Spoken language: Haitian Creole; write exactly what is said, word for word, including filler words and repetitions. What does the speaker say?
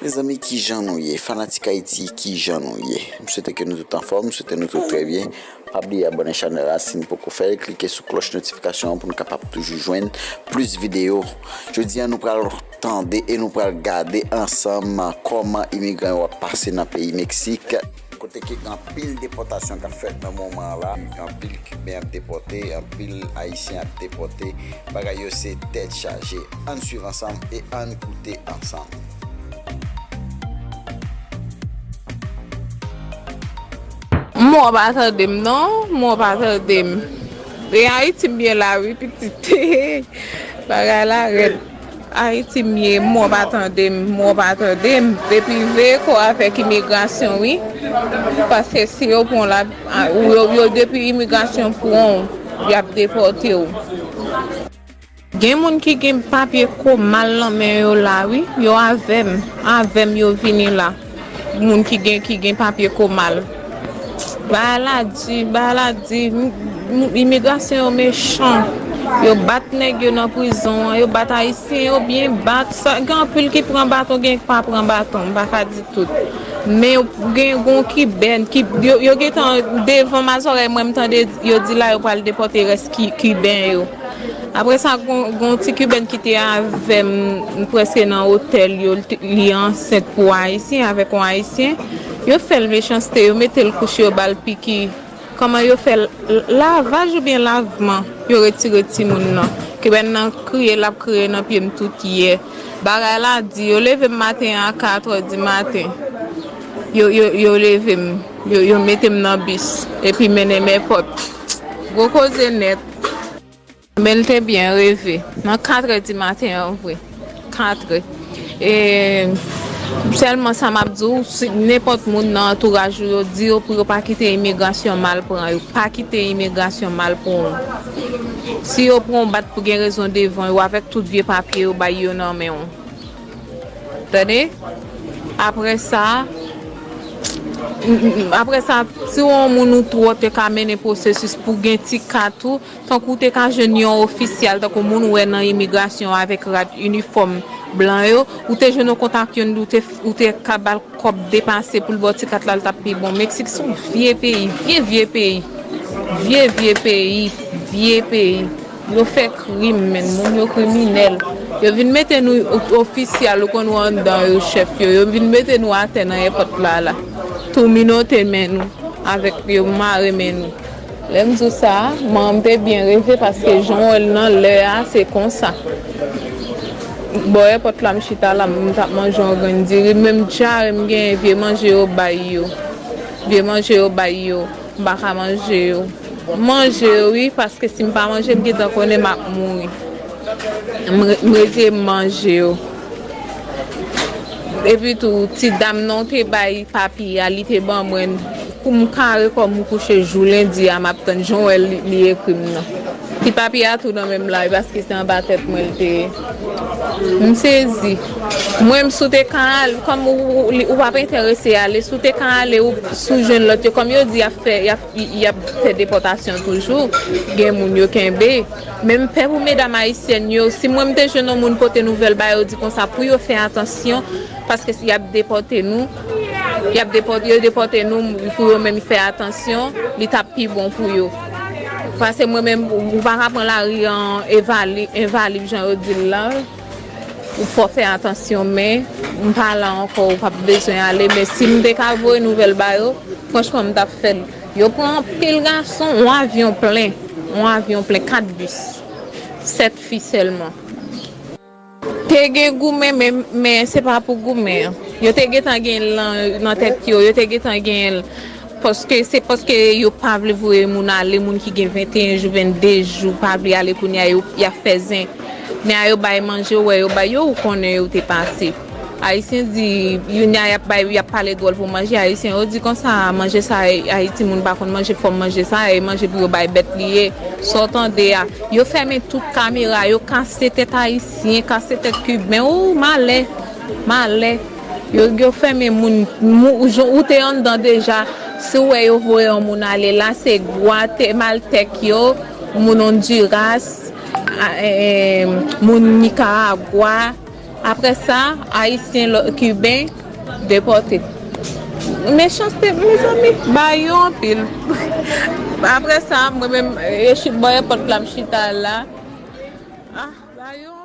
Mezanmi, kijan nou ye? Fanatik Ayiti, kijan nou ye? M swete ke nou tout anfòm, m swete nou tout trè byen. Pa bliye abòne chanèl la si n poko fè l, klike sou klòch notifikasyon an pou n kapab toujou jwenn plis videyo. Jodi a, nou pral tande e nou pral gade ansanm kòman imigran yo ap pase nan peyi Meksik. Kote ke gen anpil depòtasyon k ap fèt nan moman la. Anpil Kiben ap depòte, anpil Ayisyen ap depòte. Bagay yo se tèt chaje. Ann swiv ansanm e ann koute ansanm. Mò pa tande m non, mò pa tande m. E Ayiti m ye la wi, pitit. Bagay la rèd. Ayiti m ye, mò pa tande m, mò pa tande m. Depi veye kò avèk imigrasyon wi. Paske si yo pran w la, a, ou yo, yo depi imigrasyon pran w, y ap depòte w. Gen moun ki gen papye komal nan men yo la wi, yo avè m, avè m yo vini la. Moun ki gen, ki gen papye komal. Bagay la di, bagay la di, m- m- imigrasyon yo mechan. Yo bat nèg yo nan prizon an, yo bat Ayisyen yo byen bat. Sa, gen anpil ki pran baton, gen ki pa pran baton, m pa ka di tout. Men yo gen gon Kibèn, ki, yo, yo gentan devan mazòrèy mwen, m tande yo di la yo pral depòte rès ki, Kiben yo. Apre sa, gon, gon ti Kibèn ki te avè m, m prèske nan otèl yo, li te- li ansent pou Ayisyen, avèk yon Ayisyen. Yo fè l mechanste, yo mete l kouche, yo ba l piki. Kòman yo fè l- lavaj oubyen lavman, yo retire timoun nan. Kibèn nan kriye, l ap kriye nan pye m tout yè. Bagay la di, yo leve m maten an a katrè di maten. Yo, yo, yo leve m, yo, yo mete m nan bis, epi mennen m èpòt. Gwo koze nèt. Men l te byen reve. Nan katrè di maten an vre. Katrè. E, sèlman sa m ap di w, si nenpòt moun nan antouraj ou yo, di yo pou yo pa kite imigrasyon mal pran yo. Pa kite imigrasyon mal pran w. Si yo pran w bat pou gen rezon devan yo, avèk tout vye papye yo bay yo nan men w. Tande? Apre sa, apre sa, si w yon moun ou twò te ka mennen pwosesis pou gen ti kat ou, tankou w te ka jwenn yon ofisyal, tankou moun ou wè nan imigrasyon avèk rad inifòm blan yo, ou te jwenn yon kontak youn, ou te, ou te ka ba l kòb depase pou l ba w ti kat la, l t ap pi bon. Meksik se yon vye peyi, vye, vye peyi. Vye, vye peyi, vye peyi. Yo fè krim, menn, moun yo kriminèl. Yo vin mete nou o- ofisyal, ou konn wè anndan yo, chèf yo. Yo vin mete nou atè nan èpòt la, la. Tou minote men nou avèk yo, mare men nou. Lè m di w sa, manman m te byen reve paske jan w wè l nan lè a, se konsa. Bò èpòt la, m chita la, m t ap manje yon grenn diri. Menm djare m genyen, vye manje yo bay yo. Vye manje yo bay yo, m pa ka manje yo. M manje yo, wi, paske si m pa manje, m gentan konnen m ap mouri. M re- m rete m manje yo. Epi tou, ti dam nan w te bay papye a, li te ban mwen. Kou m kare kò m, m kouche jou lendi a, m ap tann jan w wè li, li ekri m nan. Ti papye a tou nan men m la, wi, paske se anba tèt mwen l te ye. M sezi. Mwen, m si w te ka al, kòm ou, ou, ou p ap enterese ale, si w te ka ale, ou, si w jwenn lòt yo, kòm yo di, y ap fè, y ap, y, y ap fè depòtasyon toujou, gen moun yo kenbe. Men m pè pou medam ayisyèn yo, si mwen m te jwenn yon moun pote nouvèl ba yo, di konsa pou yo fè atansyon, paske si y ap depòte nou, y ap depòte, yo depòte nou, pou yo menm fè atansyon, li t ap pi bon pou yo. Paske mwen menm, ou pa ka pran lari an envali- envalib, jan yo di l la. Ou fò fè atansyon, men m pa la ankò, ou p ap bezwen ale. Men si m te ka voye nouvèl ba yo, franchman, m t ap fè l. Yo pran anpil gason, yon avyon plen, yon avyon plen, kat bis, sèt fi sèlman. Te gen goumen, men, men se pa pou goumen an. Yo te gentan gen l nan, nan tèt yo, yo te gentan gen l. Paske se paske yo pa vle voye moun ale, moun ki gen venteyen jou, vennde jou, pa vle ale kounye a, yo, y ap fè zen. Men a yo bay manje, ou wè yo bay yo, ou konnen yo te pase. Ayisyen di, youn a y ap bay, y ap pale dwòl pou manje, Ayisyen yo di konsa, manje sa, Ayiti moun pa konn manje, fò manje sa, e manje pou yo bay bèt li ye. Sa w tande a, yo fèmen tout kamera, yo kase tèt Ayisyen, kase tèt Kiben, ou malè, malè. Yo, yo fèmen moun, mou- ou, ou te anndan deja, si w wè yo voye yon moun ale la, se gwatemaltèk yo, moun Ondiras, a, e, e, moun Nikaragwa, Apre sa, Ayisyen, Kiben depòte. Mechanste, mezanmi, ba yo anpil. Apre sa, mwen menm, e chit bò èpòt la, m chita la. Ah, ba yo